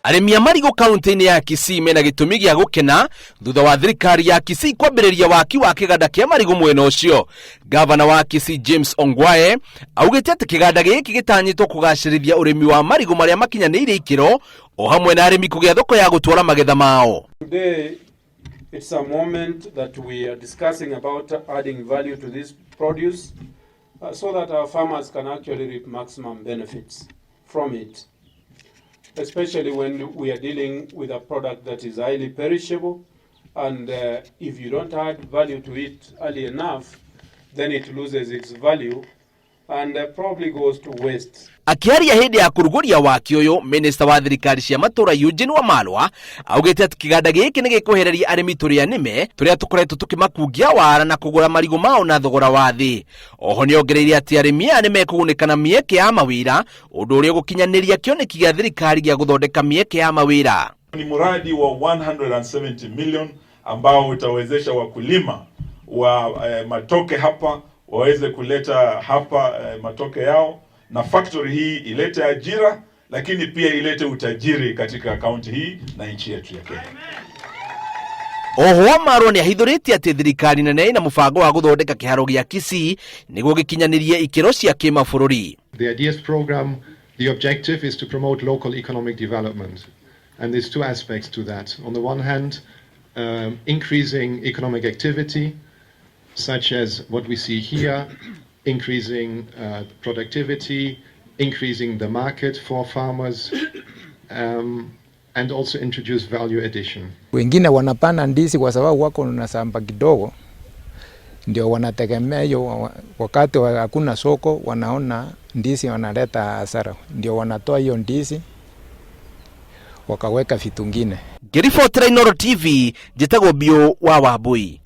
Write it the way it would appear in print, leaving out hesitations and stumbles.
Arĩmi a marigũ kaunti-inĩ ya Kisii mena gĩtũmi gĩa gũkena thutha wa thirikari ya Kisii kwambĩrĩria waki wa kĩganda kĩa marigũ mwena ũcio. Gavana wa Kisii James Ongwae augĩte atĩ kĩganda gĩkĩ gĩtanyĩtwo kũgacĩrithia ũrĩmi wa marigũ marĩa makinyanĩire ikĩro o hamwe na arĩmi kũgĩa thoko ya gũtwara magetha mao. Today, it's a moment that we are discussing about adding value to this produce so that our farmers can actually reap maximum benefits from it, especially when we are dealing with a product that is highly perishable, and if you don't add value to it early enough, then it loses its value and probably goes to waste. Akĩaria hĩndĩ ya kũrugũria waki ũyũ, minista wa thirikari cia matũũra Eugene Wamalwa augĩte atĩ kĩganda gĩkĩ nĩ gĩkwehereria arĩmi tũrĩa nĩme tũrĩa tũkoretwo tũkĩmakungia wara na kũgũra marigũ mao na thogora wa thĩ. Oho nĩongereire atĩ arĩmi aya nĩ mekũgunĩka na mĩeke ya mawĩra, ũndũ ũrĩa ũgũkinyanĩria kĩoneki gĩa thirikari gĩa gũthondeka mĩeke ya mawĩra. Ni mradi wa 170 million ambao utawezesha wakulima wa matoke hapa waweze kuleta hapa matoke yao, na factory hii ilete ajira, lakini pia ilete utajiri katika kaunti hii na nchi yetu ya Kenya. Oho Wamalwa nĩ ahithũrĩtie atĩ thirikari nene ĩna mũbango wa gũthondeka kĩharo gĩa Kisii nĩguo gĩkinyanĩrie ikĩro cia kĩmabũrũri. The IDEAS program, the objective is to promote local economic development. And there's two aspects to that. On the one hand, increasing economic activity, such as what we see here, increasing productivity, increasing the market for farmers, and also introduce value addition. Wengine wanapanda ndizi kwa sababu wako na shamba kidogo, ndio wanategemea hiyo. Wakati hakuna soko, wanaona ndizi wanaleta hasara, ndio wanatoa hiyo ndizi wakaweka vitu ngine. Ngĩribotera Inooro TV, njĩtagwo Biũ wa Wambui.